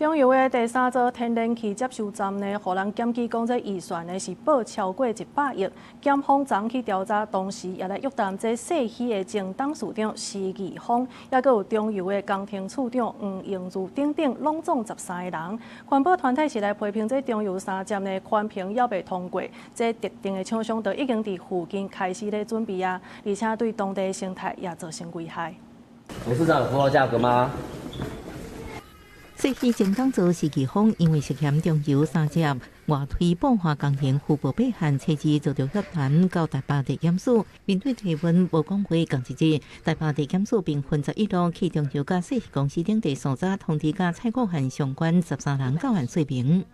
中油的第三座天然氣接收站呢，予人檢舉講這預算呢是報超過100億。檢方昨去調查，同時也來約談這世禧的前董事長施義峰，抑閣有中油的工程處長黃榮如等等，攏總13個人。環保團體是來批評這中油三接呢，環評猶未通過，這特定的廠商就已經佇附近開始咧準備啊，而且對當地生態也造成危害。董事長有報價格嗎？世禧前董事施義峰因為涉嫌中油三接外推布化工程虛報八項，初二遭著約談到台北地檢署。面對提問無講話，仝一日，台北地檢署兵分十一路去中油佮世禧公司等地搜查通知佮蔡國漢相關13人到案說明。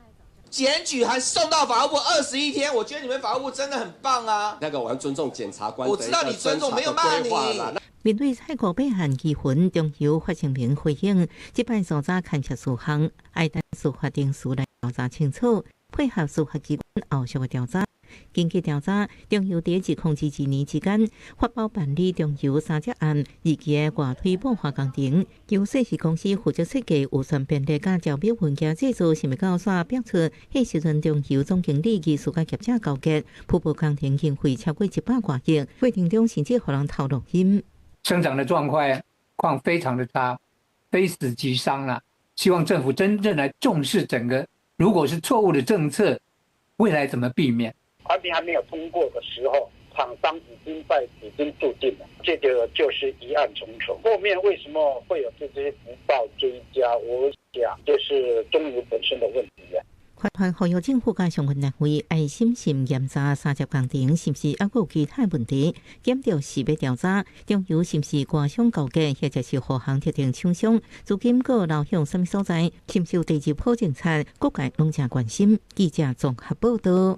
檢舉函送到法務部21天，我覺得你們法務部真的很棒啊！那個我要尊重檢察官，我知道你尊重，沒有罵你。面對蔡國八項疑雲，中油發聲明回應：這擺搜查牽涉數項，愛等司法程序來調查清楚，配合司法機關後續的調查。根據調查，中油佇2022年之間發包辦理中油三接案二期的外推布化工程，由世禧公司負責設計、預算編列佮招標文件製作，想袂到煞爆出，彼時陣中油總經理疑似佮業者勾結，虛報工程經費超過100外億，過程中甚至予人偷錄音。生長的狀況非常的差，非死即傷啦。希望政府真正來重視整個，如果是錯誤的政策，未來怎麼避免？環評還沒有通過的時候，廠商已經注定了，這個就是疑案重重。後面為什麼會有這些不報追加？我想這是中油本身的問題啊。法團呼籲政府佮相關單位愛審慎嚴查三接工程，是毋是猶閣有其他問題？檢著是欲調查中油是毋是官商勾結，或者是護航特定廠商，資金閣流向啥物所在？是毋是有第二波政策？各界攏誠關心。記者綜合報道。